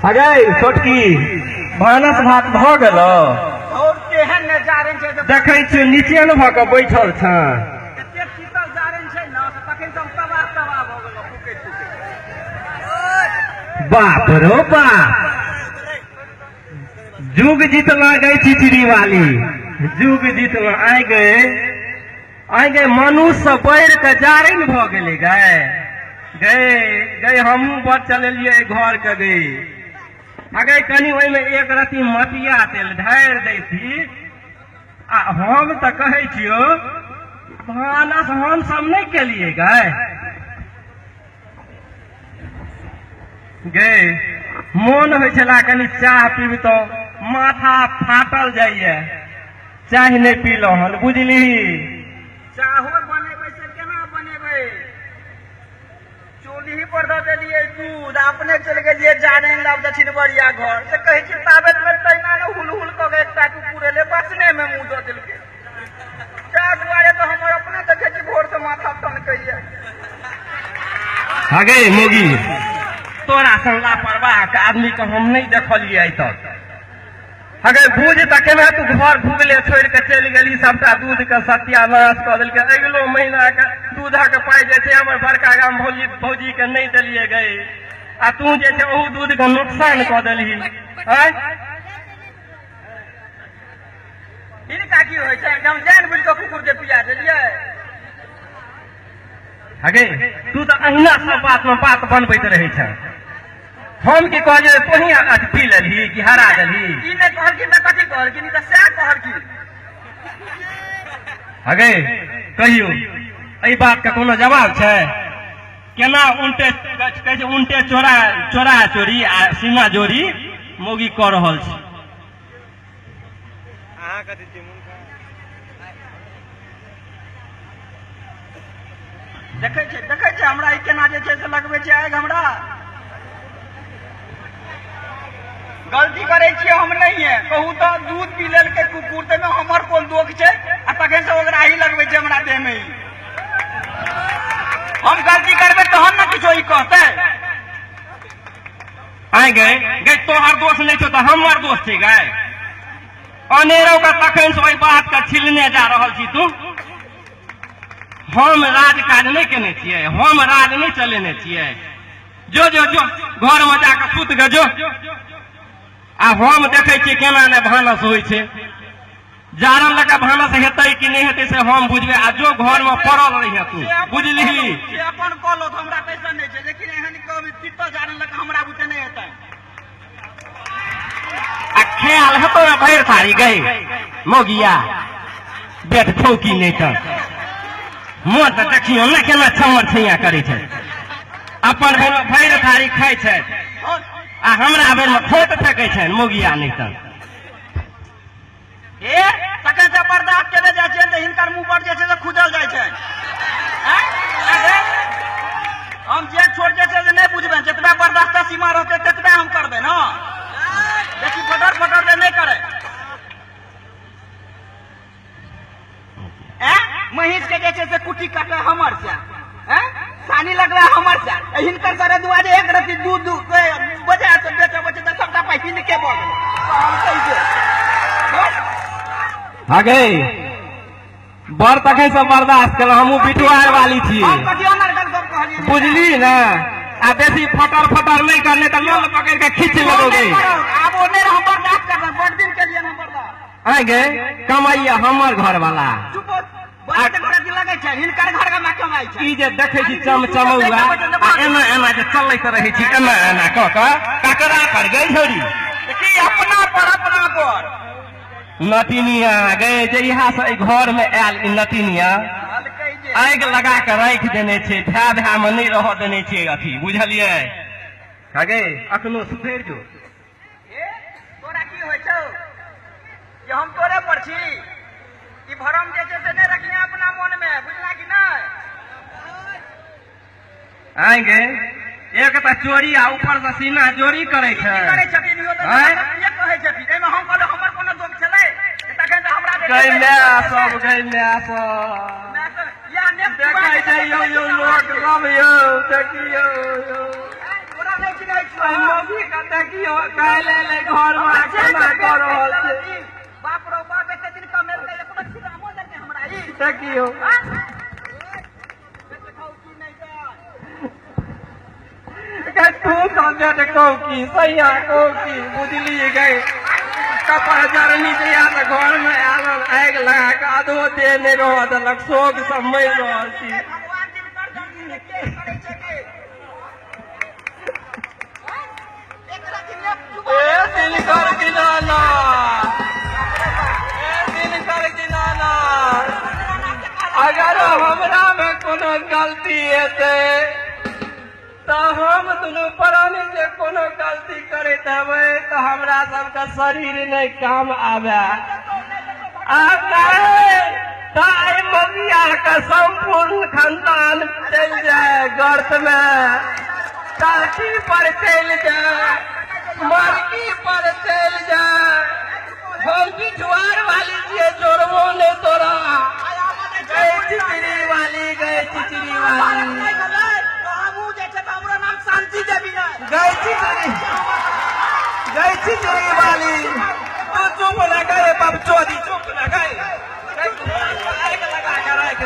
अगे छोटकी भानस भात भऽ गेलो? और तेहन ने जारन छै देखै छियै नीचे ने भऽ कऽ बैठल छ। एते शीतल जारन छै ने तखन हम तबाह तबाह भऽ गेलहुँ फुकैत फुकैत। बाप रो बाप, जुग जितना गई चिचरी वाली, जुग जितना आइ गए आइ गए मनुष्य से बढ़ि कऽ जारनि भऽ गेलै। गए गए गए हमहूँ बड़ चलेलियै घर के गई। अगर कनि ओहिमे एक रत्ती मटिया तेल ढारि दैती। आ हम तऽ कहै छियौ भानस हम सब नहि केलियै गए। गे मोन होइ छला कनि चाह पीबितहुँ, माथा फाटल जाइए, चाह नहि पीलहुँ हन बुझली। चाहो बनेबै से केना बनेबै? चूल्ही पर दऽ देलियै दूध, अपने चलि गेलियै जारनि लाब दक्षिणबरिया घर से। कहै छी ताबत मे तहिना ने हुल हुल कऽ के एकटा कुकुर एलै, बसने मे मुँह दऽ देलकै। ताहि दुआरे तऽ हमर अपने देखै छी भोर से माथा टनकैया। हगे मोगी, तोरा सन लापरवाह के आदमी के हम नहि देखलियै आइ तक। अगर बुझ तऽ केना तू घर भुगले छोड़ि के चलि गेली, सबटा दूध के सत्यानाश कऽ देलकै। अगिलो महीना के दूधक पाइ जे छै हमर बड़का गाम भौजी भौजी के नहि देलियै गई, आ तू जे छै ओहू दूध के नुकसान कऽ देलही। आँय हिनका की होइ छै? हम जानि बुझि कऽ कुकुर के पिया देलियै। हगे तू तऽ अहिना सब बात में बात बनबैत रहै छ। हम की कहलियै तोही अथी पी लेलही कि हरा देलही? ई नहि कहलखिन तऽ कथी कहलखिन? ई तऽ सएह कहलखिन। हगे कहियौ एहि बात के कोनो जवाब छै? केना उनटे कहै छै उनटे चोरा चोरा चोरी आ सीना जोरी मौगी कऽ रहल छै। देखै छै देखै छै हमरा ई केना जे छै से लगबै छै आगि। हमरा गलती करै छियै हम नहिये। कहू तऽ दूध पी लेलकै कुकुर ताहिमे हमर कोन दोख छै? आ तखन से ओकरा ही लगबै छै हमरा देहमे ई। हम गलती करबै तहन ने किछो ई कहतै। आइ गए गए तोहर दोष नहि छौ तऽ हमर दोष छै गए। अनेरो के तखन से ओहि बात के छिलने जा रहल छी तू। हम राज काज नहि केने छियै, हम राज नहि चलेने छियै। जो जो जो घर में जाके सुत के जो। आ हम देखै छियै केना ने भानस होइ छै, जारन लऽ कऽ भानस हेतै कि नहि हेतै से हम बुझबै। आ जो घर में पड़ल रहिहे तू बुझलिही। से अपन कऽ लो, हमरा पैसा नहि छै, लेकिन एहन कभी तितो जारन लऽ कऽ हमरा बुते नहि हेतै। आ ख्याल हेतौ ने भरि थारी गई मौगिया बेट ठोकी नहि तऽ मोन तऽ देखियौ ने केना छमर छैया करै छै। अपन बेरमे भरि थारी खाइ छै आ हमरा बेरमे खोट फेकै छै मौगिया नहि तऽ। ए तखन से बर्दाश्त केने जाइ छियनि तऽ हिनकर मुँह पर जे छै से खुजल जाइ छै। हम जे छोट जे छै से नहि बुझबै, जतबा बर्दाश्त सीमा रहतै ततबे हम करबै ने। बेसी फटर फटर जे नहि करै। महींष के जे छै से कुट्टी काटे हमर से, सानी लगबै हमर से, हिनकर सरे दुआरे एक रत्ती दूध बजार से बेचै बचे तऽ सबटा पाइ हिनके भऽ गेलै। हम कहै छियै हगे बड़ तखन से बर्दाश्त केलहुँ, हमहूँ बिटुआर वाली छियै बुझली ने। आ बेसी फटर फटर नहि करने तऽ लोल पकड़ि के खींच लेबो गई। आब ओ नहि हम बर्दाश्त करबै, बड़ दिन केलियै हम बर्दाश्त। आइ गे कमाइया हमर घर वाला ई जे देखै छी चमचमौआ आ एना एना जे चलैत रहै छी एना एना कऽ कऽ ककरा पर गई झोरी? अपना पर अपना पर नटिनिया गए जहिया से एहि घर में आयल ई नटिनिया आगि लगा के राखि देने छै, धै धै में नहि रहऽ देने छै अथी बुझलियै। हगे अखनो सुधरि जो। तोरा की होइ छौ जे हम तोरे पर छी? ई भरम जे छै से नहि रखिहे अपना मन में, बुझला कि नहि? आइ गे एक तऽ चोरी आ ऊपर से सीना चोरी करै छै। करै छथिन इहो तऽ कहै छथिन। एहिमे हम कहलहुँ हमर कोनो दोष छलै? तखन तऽ हमरा गै माय सब, गै माय सब देखै छै यौ यौ लोक सब यौ देखियौ यौ। तोरा नहि चिन्है छियौ। मौगी के देखियौ। देखियो काल्हि एलै घरमे केना कऽ रहल छै। बाप रो बाप, एते दिन कमेलकै, एको छिरामो देलकै हमरा ई? देखियो। तू समझ कहू की सैया, कहू की बुझलियै गए? कपड़ जरनी जहिया से घर में आयल, आगि लगा कऽ आधो देह नहि रहऽ देलक। शोक से मरि रहल छी। भगवान जिनकर जल्दी से के करै छै के एकरा दिन ए दिनकर दिनाना, ए दिनकर दिनाना, अगर हमरा में कोनो गलती हेतै तऽ हम दुनू प्राणी जे कोनो गलती करैत हेबै तऽ हमरा सबके शरीर नहि काम आबे। आ नहि तऽ एहि मगिया के सम्पूर्ण खानदान चलि जाय गर्त में, टाकी पर चलि जाय, मरकी पर चलि जाय। हम बिछुआर वाली छियै, जोड़बो नहि तोरा। गए चिचरी वाली, गए चिचरी वाली, हमहूँ जे छै तऽ हमरो नाम शांति देवी नहि। गए चिचरी, गए चिचरी वाली, तू चुप न गए बाप चोरी, चुप न गए। लगा के राख।